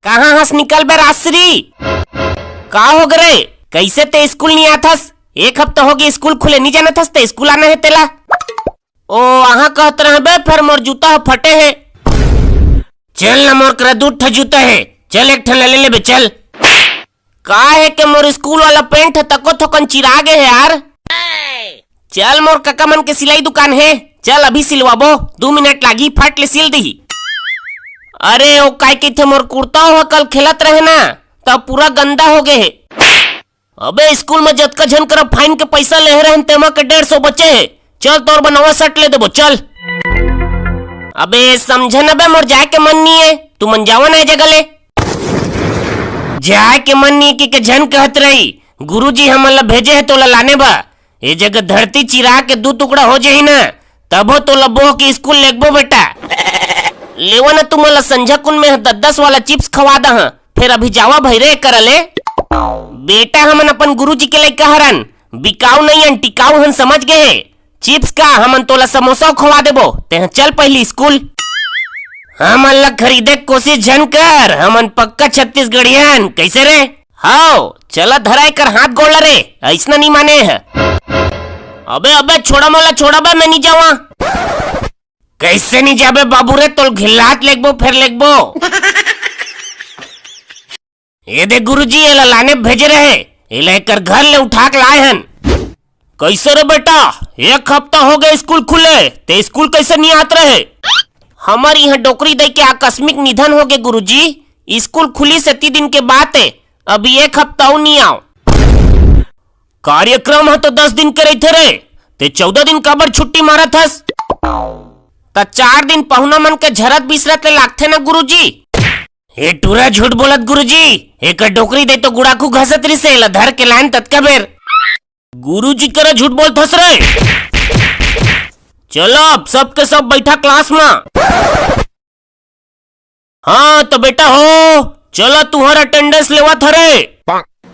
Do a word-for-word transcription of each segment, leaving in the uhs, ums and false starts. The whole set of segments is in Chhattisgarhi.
कहाँ हस? निकल बे राजश्री। का हो गे रे? कैसे ते स्कूल नहीं आथस? एक हफ्ता हो गया स्कूल खुले, नहीं जानत हस ते स्कूल आना है तेला। ओ, अहाँ कहत रहे बे, फेर मोर जूता ह फटे हे। चल ना, मोर करा दू ठा जूता हे, चल एक ठन ला ले लेबे, चल। का हे के मोर स्कूल वाला पैंट ह तको थोकन चिरा गे हे यार। चल, मोर कका मन के सिलाई दुकान हे, चल अभी सिलवाबो, दू मिनट लागी, फट ले सिल दिही। अरे ओ काय कहिथे, मोर कुर्ता ह कल खेलत रहे ना, त पूरा गंदा हो गे हे। अबे स्कूल म जतका झन करा फाइन के पैसा लेहे रहन तेमा के डेढ़ सौ बचे हे। चल तोर बर नवा शर्ट ले देबो, चल। अबे समझे न बे, मोर जाए के मन नहीं है, तू मन जावा ना ए जगह ले। जाए के मन नहीं कि के झन कहत रही, गुरुजी हमन ला भेजे है तोला लाने बा। ए जगह धरती चिरा के दू टुकड़ा हो जाही ना, तभो तोला बोह के स्कूल लेगबो बेटा। लेवा ना तुमन ला संझा कुन में दस दस वाला चिप्स खवा दहा। फेर अभी जावा भई रे करा ले। बेटा, हमन अपन गुरुजी के लइका हरन, बिकाऊ नइ हन, टिकाऊ हन, समझ गे हे। चिप्स का, हमन तोला समोसा खवा देबो, तेह चल पहिली स्कूल। हमन ला खरीदे के कोशिश झन कर, हमन पक्का छत्तीसगढ़ियन, कैसे रे? हाव, चला धरा एकर हाथ गोड़ ला रे, अइसना नी माने हे। अबे, अबे, छोड़ा मोला, छोड़ा बे, मैं नी जावा। कैसे नी जाबे बाबू रे, तोल घिल्लात लेगबो, फेर लेगबो। ए दे गुरुजी, एला लाने भेजे रहे, एला एकर घर ले उठा के लाए हन। कैसे रे बेटा, एक हफ्ता हो गए स्कूल खुले, ते स्कूल कैसे नी आत रहे? हमर इहाँ डोकरी दई के आकस्मिक निधन हो गए गुरुजी, स्कूल खुली से ती दिन के बात है, अभी एक हफ्ता अउ नी आव। कार्यक्रम ह तो दस दिन के रहिथे रे, ते चौदह दिन काबर छुट्टी मारत हस? त चार दिन पहुना मन के झरत बिसरत ले लागथे ना गुरुजी। हे टूरा झूठ बोलत गुरुजी, एकर डोकरी दे तो गुड़ाखू घसत रिसे, एला धर के लान ततका बेर। गुरुजी करा झूठ बोलत हस रे। चलो अब सबके सब बैठा क्लास में। हाँ, तो बेटा हो, चलो तुहर अटेंडेंस लेवत हरे।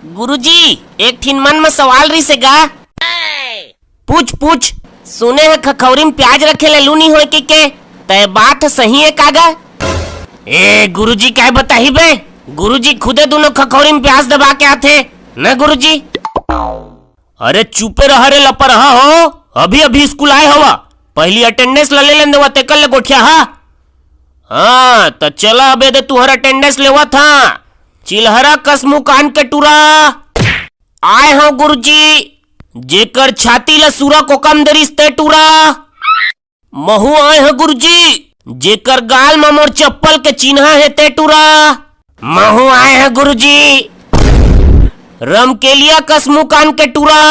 गुरुजी, एक ठिन मन में सवाल रहिसे गा। पूछ, पूछ। सुने ह खखौरी में प्याज रखे ले लू नी होय के, के? तय बात सही है कागा? ए, गुरुजी काय बताही बे? गुरुजी खुदे दोनों खखौरी में प्याज दबा के आथे, न गुरुजी? अरे चुपे रहा रे लपरहा हो, अभी अभी स्कूल आए हवा, पहली अटेंडेंस ला ले लेन देवा, तेकर ले गोठिया हा। हाँ, त चला अबे दे तुहर अटेंडेंस लेवत हा। चिलहरा कस मुँह कान के टूरा। आए हव गुरुजी, जेकर छाती ला सूरा कोकम दे रिस ते टूरा। महू आए ह गुरुजी, जेकर गाल म मोर चप्पल के चिन्हा हे ते टूरा। महू आए ह गुरुजी, रमकेलिया कस मुँह कान के टूरा।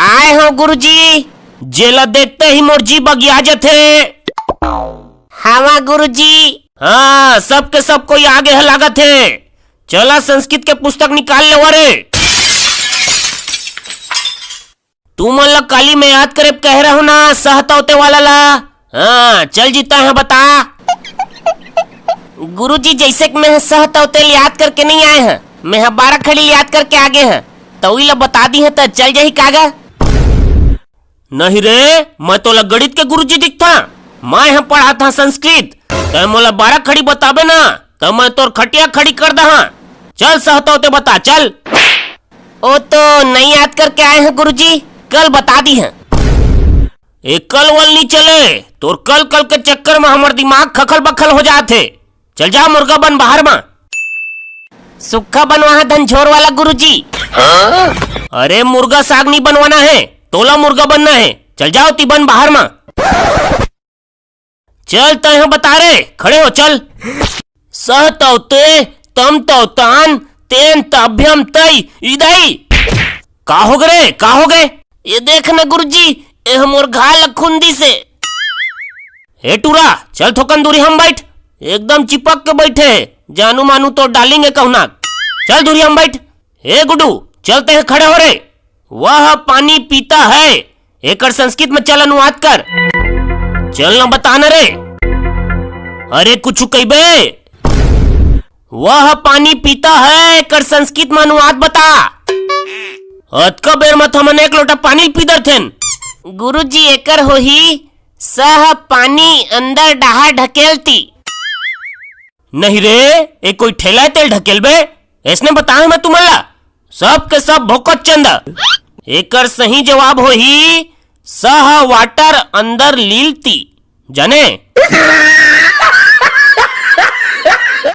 आए हव गुरुजी, जेला देखते ही मोर जी बगिया जथे। हवा गुरुजी। हाँ, सबके सब कोई आगे ह लागत हे। चला संस्कृत के पुस्तक निकाल लेवा रे। तुमन ला काली मैं याद करे कहे रहूं ना, सह तौते वाला ला। हाँ, चल जीता है बता। गुरुजी, जैसे कि मैं सह तौते ल याद करके नहीं आए हैं, मैं ह बारह खड़ी ल याद करके आगे हैं, तौई ला बता दी है त चल जाही कागा? नहीं रे, मैं तोला गणित के गुरुजी दिखता, मैं ह पढ़ात हा संस्कृत, तै मोला बारह खड़ी बताबे ना, त मैं तोर खटिया खड़ी कर दहा। चल सह तौते बता, चल। ओ तो नई याद करके आए हैं गुरुजी, कल बता दी हैं। ए कल वल नी चले, तोर कल कल के चक्कर में हमर दिमाग खखल बखल हो जात हे। चल जा मुर्गा बन बाहर मा। सुक्खा बनवा है धन झोर वाला गुरुजी। अरे मुर्गा साग नी बनवाना है, तोला मुर्गा बनना है। चल जाओ ती बन बाहर मा। चल, तैं ह बता रे, खड़े हो, चल। सह तौते, तम तौतान, तेन ताभ्यम तई, इदई। का हो गे रे, का हो गे? ये देख न गुरुजी, ए मोर घाल खुंदी से। ए टूरा, चल थोकन दूरी हम बैठ। एकदम चिपक के बैठे हे, जानू मानू तो डालेंगे कहना। चल दूरी हम बैठ। ए गुड्डू, चल तैं ह खड़े हो रे। वह पानी पीता है, एकर संस्कृत में चल अनुवाद कर। चल न बता न रे। अरे कुछ कहिबे? वह पानी पीता है, एकर संस्कृत में अनुवाद बता। अतका बेर में त हमन एक लोटा पानी पी डरथेन। गुरुजी, एकर होही सह पानी अंदर डहार ढकेलती। नहीं रे, ए कोई ठेला हे तेल ढकेलबे? अइसने बताए मैं तुमन ला, सब के सब भोकत चंदा। एकर सही जवाब होही सह वाटर अंदर लीलती, जाने?